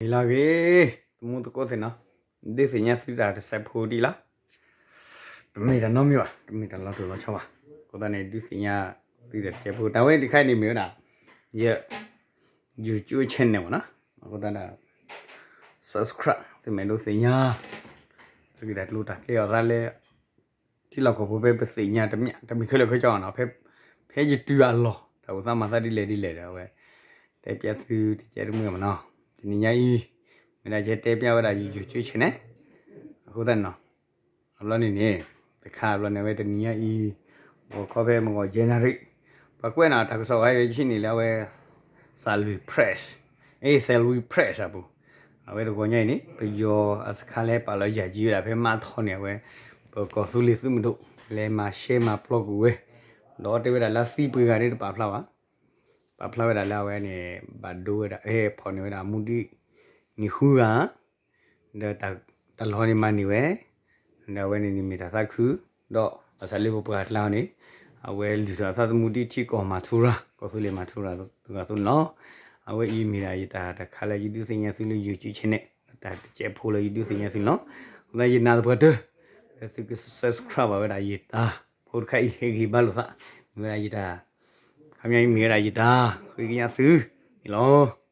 မ့ၢ်လီၤဂ့ၤ, သမူသကိးသ့ၣ်နီၤ, ဒုးသ့ၣ်ညါသုတၢ်တစဲးဖိဒ်လီၤ. တမ့ၢ်တၢ်နီတမံၤဘၣ်, တမ့ၢ်တၢ်လီၤတိၢ်လီၤဆီဘၣ်. အဃိသတးန့ၣ် ဒုးသ့ၣ်ညါသုတၢ်တစဲးဖိ, တၢ်ဝဲတခါန့ၣ်မ့ၢ်ဝဲဒၣ် ယ YouTube channel မ့ၢ်နီၤ. အဃိသတးန့ၣ် subscribe သုမ့ၢ်ဒိးသ့ၣ်ညါ သုကတၢ်ကျိၤတၢ်ကျဲအီၤသးလၢ ထံလီၢ်ကီၢ်ပူၤဖဲပသ့ၣ်ညါတမံၤတမံၤခဲလၢာ်ခဲဆ့နီၤ, ဖဲယတုၤအလီၢ် တၢ်အိၣ်သးမၤသးဒ်လဲၣ်ဒ်လဲၣ်ဒီး အဝဲ တဲပျဲသုတကဲတမုာ်မ့ၢ်နီၤ. တနံၤညါအံၤ မ့ၢ်ဒၣ်ယတဲပျဲဝဲဒၣ်ယ YouTube channel န့ၣ် အဃိသတးနီၤ, အဘျီန့ၣ်န့ၣ် တခါဘျီန့ၣ် အဝဲတနံၤညါအံၤ ဂီၤခီဖဲမုၢ်ဂီၤ January ပှၤကွဲးနီၤ တၢ်ကစီၣ်ဂၤယဆံးန့ၣ်လၢအဝဲ Salween Press, အဲ Salween Press အပူၤ, အဝဲတဂီၤညါအံၤန့ၣ် ပယီၤအစခါလဲၤပာ်လီၤယၤကံဝဲဒၣ်ဖဲမါထီၣ်န့ၣ် အဝဲ ပကီၢ်သူလ့ၤသုးမုၢ်ဒိၣ် လဲၤမၤရှဲမၤပျီကွံာ်ဝဲ, ဒီးတဲဝဲဒၣ်လၢသံပှ့ၤဂၤဒ်တပာ်ဖျါဘၣ်, ပာ်ဖျါဝဲဒၣ်လၢအဝဲန့ၣ် ဘၣ်ဒိဝဲဒၣ် ဟဲဖီၣ်န့ၢ်ဝဲဒၣ်မူဒံး နံၣ်ဃုဂၤ ဒီးတၢ်လီၢ်န့ၣ်မၤန့ၢ်ဝဲ, ဒီးအဝဲန့ၣ်န့ၣ်မ့ၢ်တၢ်သးခု, ဒီးဘၣ်ဆၣ်လၢပပှၤကျါန့ၣ် အဝဲလုၢ်ထီၣ်အသးသမူဒံးထံကီၢ်မၤထူရၤ ကီၢ်သူလ့ၤမၤထူရၤတဂၤအသိးန့ၣ်လီၤ. အဝဲအံၤမ့ၢ်ဒၣ်ယတၢ်တခါလၢယဒုးသ့ၣ်ညါသုလၢ YouTube channel န့ၣ် တၢ်တစဲးဖိလၢယဒုးသ့ၣ်ညါသုန့ၣ်လီၤ. အဃိသတးယနာ်သပှၢ်တၢၢ် လၢသုက subscribe ဘၣ်ဝဲဒၣ်ယတၢ်ဖိတခါအံၤ ဟ့ၣ်ဂံၢ်ဘါလိာ်သး, မ့ၢ်ဝဲဒၣ်ယတၢ် ခါမ့ၢ်အံၤမ့ၢ်ဝဲဒၣ်ယတၢ်ဃ့ကညးသုန့ၣ်လီၤ.